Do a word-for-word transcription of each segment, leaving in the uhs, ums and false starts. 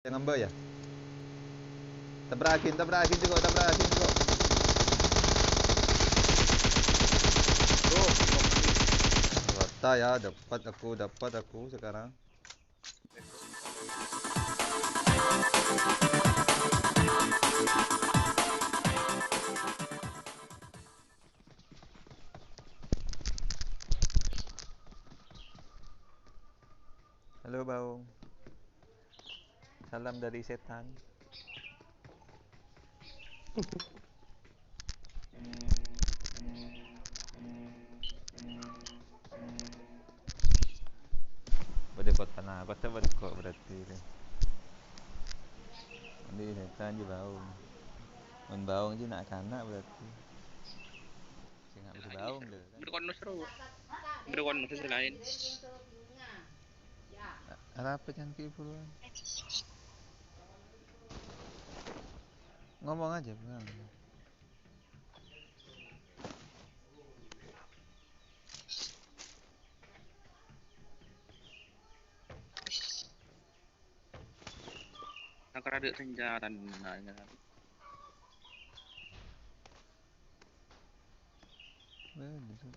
Ngambâ, yâ? Tabra'aghi, tabra'aghi, Ceko, tabra'aghi, Ceko. Tuh, rata, yâ, dapat aku, dapat aku sekarang. Halo, Baung. Salam dari setan. Bâdâ kotana, kota bâdâ kok berarti. Ini setan ji Baung. Mon Baung ji na'-kana' berarti. Sing nggak bisa Baung deh. Berkonus terus. Berkonus selain. Arapa cangki buruan? Ngomong aja, Bang. Nangka rada senjata nanya. Eh, gitu.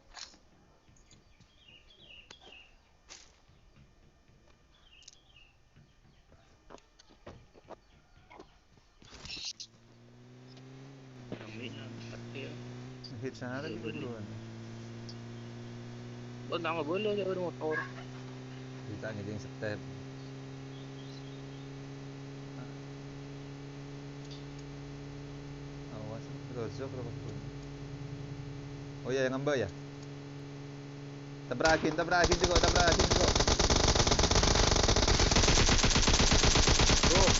Kami nang kecil. Hit sana lagi duluan. Bon tangga boleh aja motor. Kita ngejeng step. Awas, rozok, rozok. Oh iya, yang ngambâ ya? Tabra'aghi, tabra'aghi, Ceko, tabra'aghi, Ceko. Tuh,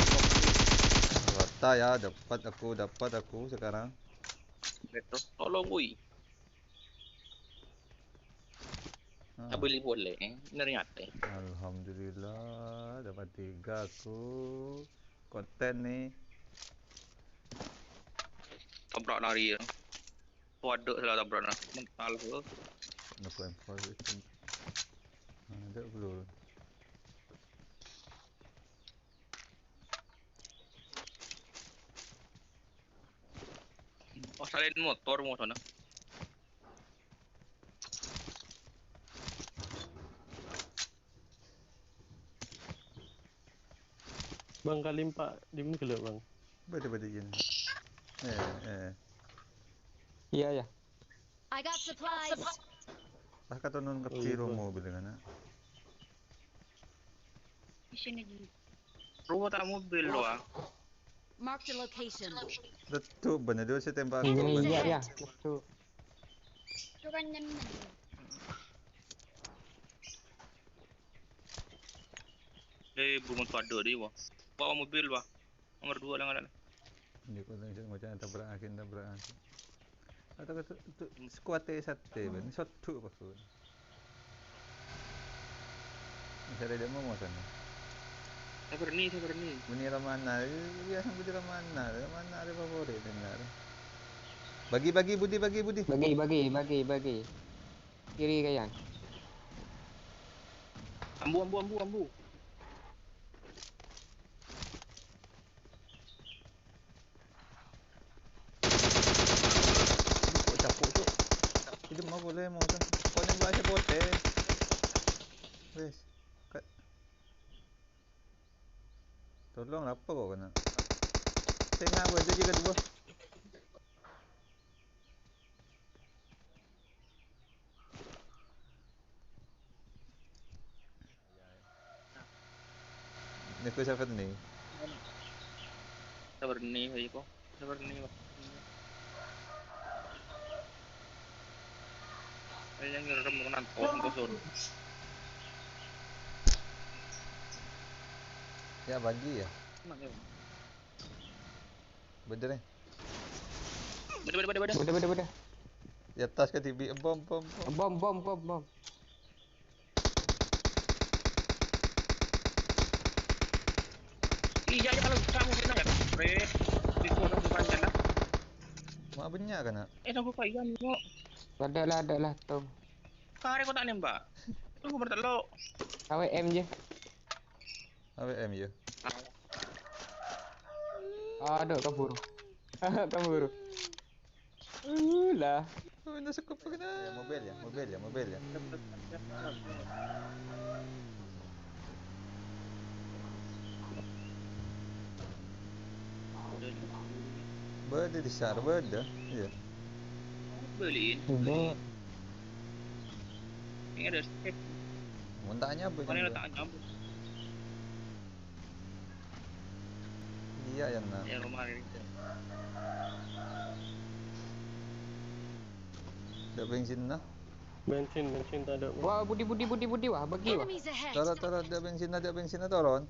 rata ya, dapat aku, dapat aku sekarang. Betul. Tolong, woi. Ah. Tabeli boleh, eh, ternyata. Alhamdulillah, dapat tiga aku. Konten nih. Tabrak lari ya. Waduh, salah tabrak nah. Mental tuh. Nunggu info itu. Ada belum? Oh, salin motor mau sana. Bang, kalimpa di mana gelo, Bang? Badi-badi ini. Eh, eh. Iya, ya. I got supplies. Lah, katonon ke Iya, biru Bang. Mobil kan, nak? Di sini dulu. Rumah tak mobil lo, ah. Mark the location. Betul, bener dulu saya tembak. Iya, iya, iya, betul. Itu kan nyeneng. Eh, bunga tuh ada di, wah. Bawa mobil, wah. Nomor dua lah, ngalah. Ini kok langsung ngocok tabrakan, tabrakan. Atau ke tu, tu, squad satu, Ban. Satu apa, Ban? Misalnya dia mau sana. Sabar nih, sabar nih. Budi Ramana, iya, Budi Ramana, Ramana ada favorit, benar. Bagi, bagi, Budi, bagi, Budi. Bagi, bagi, bagi, bagi. Kiri, Kayan. Ambu, ambu, ambu, ambu. Kok capuk, Cuk? Itu mau boleh, mau tuh. Pokoknya gua aja bote. Wes. Ka-, tolong, apa kok kena? Tengah gua itu juga dua. Nèko sapa, Ni? Sabar, Ni, ayo, kok. Sabar, Ni, Pak. Ayo, yang ngerem, menang, kosong kosong. Ya, bagi, ya. Menang, ya. Bener, ya? Beda, beda, beda, beda. Beda, beda, beda. Di atas, kan, di bi-, bom, bom, bom. Bom, bom, bom, bom. Iya, iya, kalau kamu kena ya, Bre. Di sana bukan jalan. Mak banyak kan, nak? Eh, tunggu, Pak Iwan, kok. Ada lah, ada lah, tuh. Kare kok tak nembak. Tunggu, bertelok. A W M je. A W M, ya? Ah. Adhu, kabhuru. Kabhuru. Uh, lah. Oh, nasa ko pa na. Ya, mobil ya, mobil ya, mobil ya. Bâdâ di sar, bâdâ. Iyâ. Bâli'in. Ini ada skip. Mon ta' nyabut, mana nyabut. Letak nyabut? Iyâ, ya, nah. Ya, rumah ini. Ada bensinna. Bensin, bensin tadâ'. Wah, budi, budi, budi, budi, wah, bagi, wah. Enemies ahead. Tara, tara, ada bensinna, ada bensinna, turun.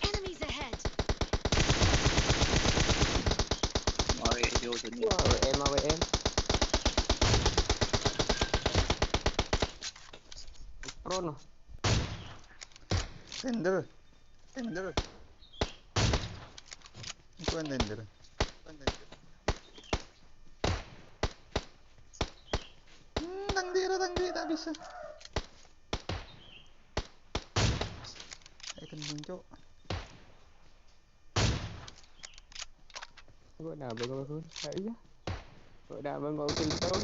Enemies ahead. Mari, jauh sini. Wah, W M, W M. Pro no. Tender. Tender. Bukan tender. Bukan tender. Hmm, tang dira, tang dira, tak bisa. Ayo, kena muncul. Kok nabang aku? Ah, iya. Kok nabang kok kill down?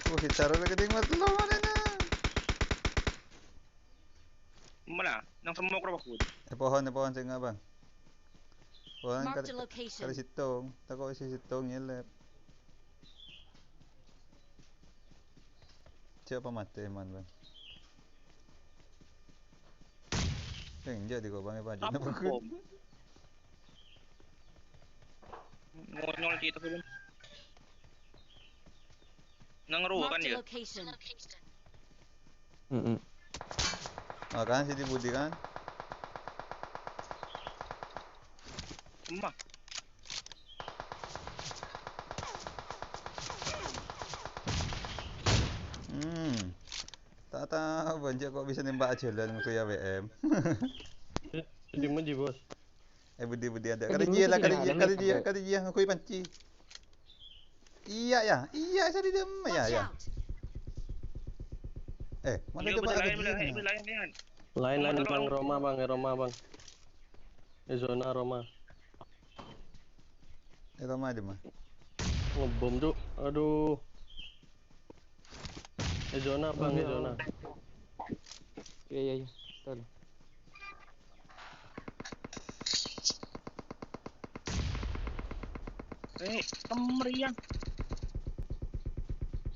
Oh, si Taro lagi di mati lo mana na? Mana? Nang semok roh aku. Eh, pohon, eh, pohon sing apa? Pohon. Marked a kali, location. Kali sèttong. Tako' sè sèttong nyelep. Siapa mati, man, Bang? Eh, enggak, di kobangnya Pak Haji. Apa, Bang? Bom? Ngonyol kita belum. Nang rowa kan ya? Marked a location. Mm-mm. Ah, kan, Siti Budi, kan? Emma. Hmm. Tak tahu, Bang, kok bisa nembak jalan ke ya W M. Di mana, Bos? Eh, Budi, Budi ada. Kali dia lah, kali dia, kali dia, kali dia ngakui panci. Iya, ya. Iya, saya di dalam. Ya, ya. Eh, mana coba lagi? Lain, lain, lain. Lain, lain, Bang. Roma, Bang. Eh, Roma, Bang. Eh, zona Roma. Eh, Roma di mana? Ngebom, Cuk. Aduh. Eh, zona, Bang, eh, zona. Iya, iya, iya. Betul. Eh, kemeriah.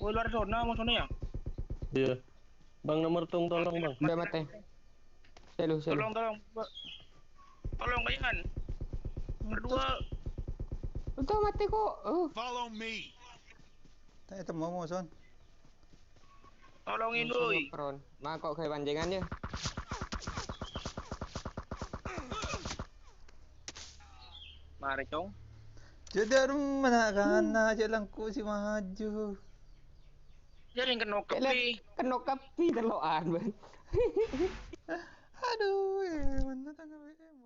Woi, luar zona maksudnya ya? Iya. Bang, nomor tung tolong, Bang. Udah mati. Selu, selu. Tolong, tolong. Tolong, kalian. Nomor dua. Udah mati kok. Oh. Follow me. Tanya temu, Son. Tolongin, doi. Pron. Mako' kae panjengan, ya. Mare, Cong. Cedek rumah nak kana, cek langku si maju. Jadi kena kapi. Kena kapi telokan, Bang. Aduh, eh, mana tangga W M?